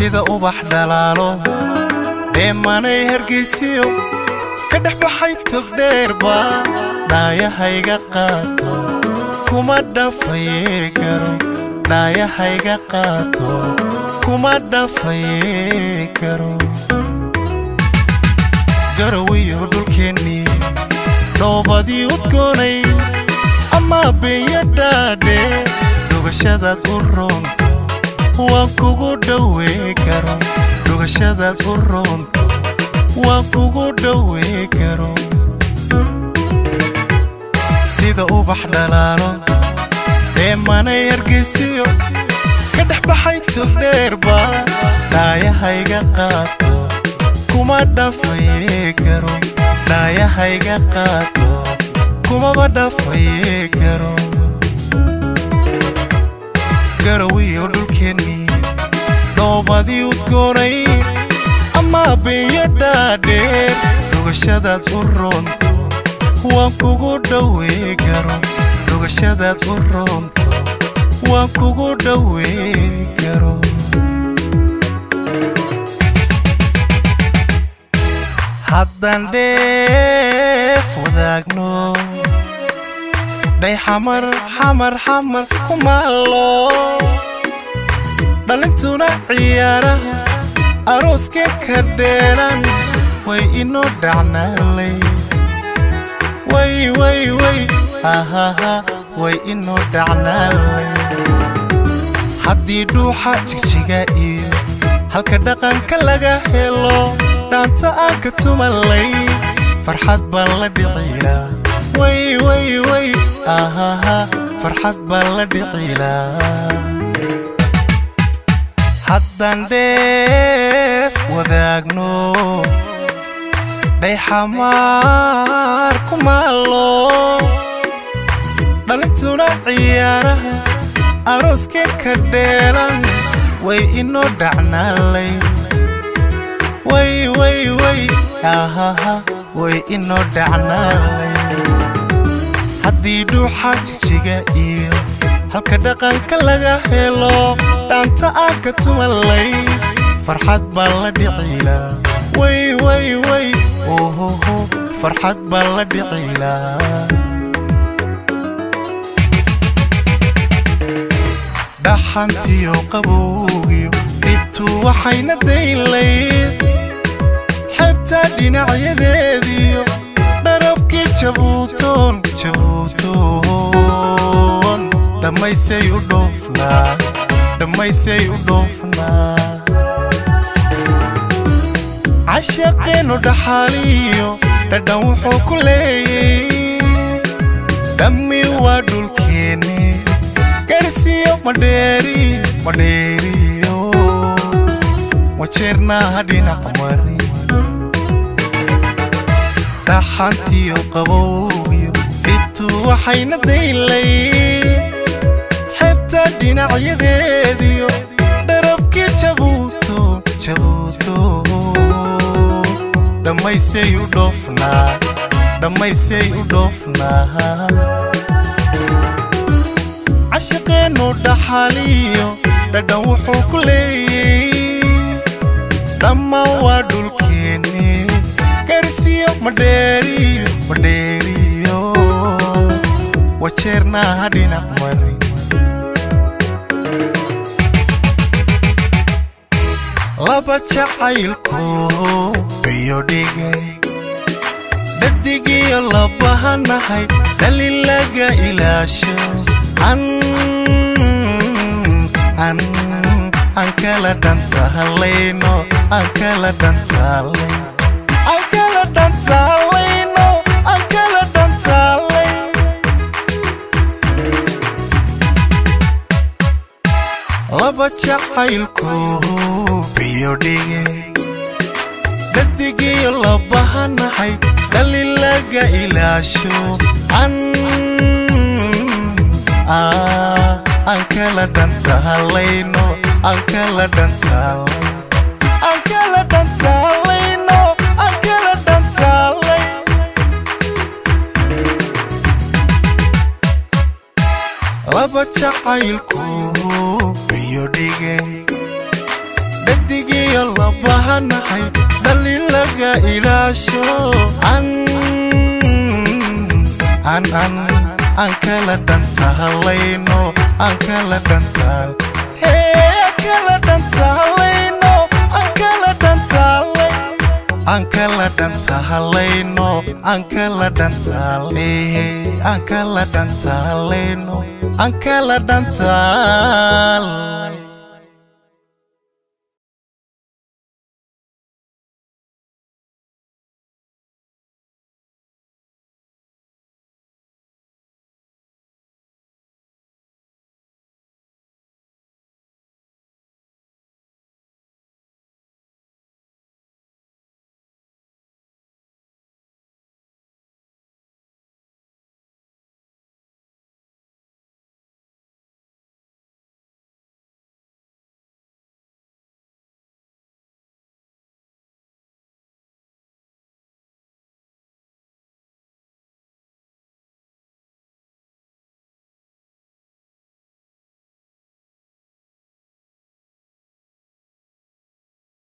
Sida ubax dhalaalo dheemanay Hargeysiyo ka dhex baxay togdheerba, dhaayahayga qaato, kuma dhafaye karo. Dhaayahayga qaato, kuma dhafaye karo. Garowiyo dhulkeennii, dhoobadii udgoonay ama beenya dhaadhe, dhugashadaad u roonto waan kugu dhowee karo. Dhugashadaad u roonto waan kugu dhowee karo. Sida ubax dhalaalo dheemanay Hargeysiyo ka dhex baxay togdheerba, dhaayahayga qaato, kuma dhafaye karo. Dhaayahayga qaato, kumaba dhafaye karo. Garowiyo dhulkeennii, dhoobadii udgoonay ama beenya dhaadheer, dhugashadaad u roonto waan kugu dhowee karo. Dhugashadaad u roonto waan kugu dhowee karo. Haddaan dheef wadaagno, dhay Xamar, Xamar, Xamar kumaalo, dhalintuna ciyaaraha arooska ka dheelan, way inoo dhacnaalay. Way way way ahaha, way inoo dhacnaalay. Haddii dhuuxa Jigjiga iyo halka dhaqanka laga helo dhaanta aan ka tumalay, farxad baan la dhicilaa. Way way way ahaha, farxad baan la dhicilaa. Haddaan dheef wadaagno, dhay Xamaar kumaalo, dhalintuna ciyaaraha arooska ka dheelan, way inoo dhacnaalay. Way way way ahaha, way inoo dhacnaalay. Haddii dhuuxa Jigjiga iyo halka dhaqanka laga helo dhaanta aan ka tumalay, farxad baan la dhicilaa. Way way way ohoho, farxad baan la dhicilaa. Dhaxantiyo qabowgiyo dhibtu waxayna daylayd xebta dhinacyadeediyo dharabkii Jabuutoon, Jabuutoon dhammaysay u dhoofnaa, dhammaysay u dhoofnaa. Cashaqeennu dhaxaaliyo dhadhan wuxuu ku leeyey, dhammi waa dhulkeenni. Garsiyo Madheeri, Madheeriyo Wajeernaha dhinac mari. Dhaxantiyo qabowgiyo dhibtu waxayna daylay xebta dhinacyadeediyo dharabkii Jabuuto, Jabuuto dhammaysay u dhoofnaa, dhammaysay u dhoofnaa. Cashaqeennu dhaxaaliyo dhadhan wuxuu ku leeyey, dhammaan waa dhulkeenni. Garsiyo Madheeriyo, Madheeriyo Wajeernaha dhinac mari. Laba jacaylku biyo dhigay, dhadigiyo labahanahay, dhali laga ilaasho, an an aan kala dhantaalayno, aan kala dhantaalay, aan kala dhantaalayno, aan kala dhantaalay. Laba jacaylku biyo dhigay, dhadigiyo labahanahay, dhali laga ilaasho, an aan kala dhantaalayno, aan kala dhantaalay, aan kala dhantaalayno, aan kala dhantaalay. Laba jacaylku biyo dhigay, Dhadigiyo labahanahay, dhalilaga ilaasho. An an an aan kala dhantahalayno, aan kala dhantaal, hee, kala dhantahalayno, aan kala dhantaalay, aan kala dhantahalayno, aan kala dhantaal, aan kala dhantahalayno, aan kala dhantaal.